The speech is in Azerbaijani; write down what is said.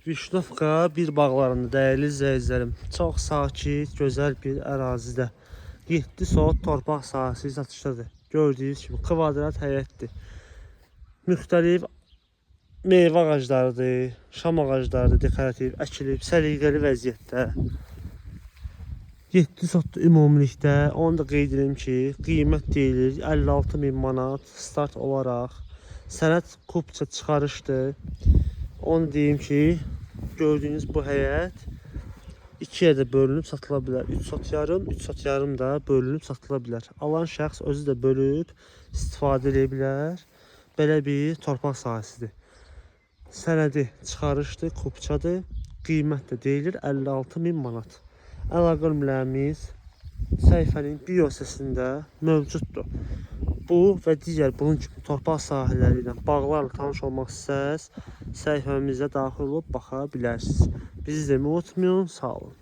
Vişnovka bir bağlarında dəyərli izləyicilərim, çox sakit, gözəl bir ərazidə 7 sot torpaq sahəsi satışdadır. Gördüyünüz kimi kvadrat həyətdir. Müxtəlif meyvə ağaclarıdır, şam ağaclarıdır, dekorativ, əkilib, səliqəli vəziyyətdə. 7 sotdur ümumilikdə. Onu da qeyd edim ki, qiymət deyilir 56 min manat start olaraq. Sənəd kupça çıxarışdır. Onu deyim ki, gördüyünüz bu həyət ikiyə də bölünüb satıla bilər. 3 sot yarım, 3 sot yarım da bölünüb satıla bilər. Alan şəxs özü də bölüb istifadə edə bilər. Belə bir torpaq sahəsidir. Sənədi çıxarışdır, kupçadır. Qiymət də deyilir 56 min manat. Əlaqə nömrəmiz səhifənin bio hissəsində mövcuddur. Bu və digər bunun kimi torpaq sahələri ilə, bağlarla tanış olmaq istəsəniz, səhifəmizə daxil olub baxa bilərsiniz. Bizi izləməyi unutmayın. Sağ olun.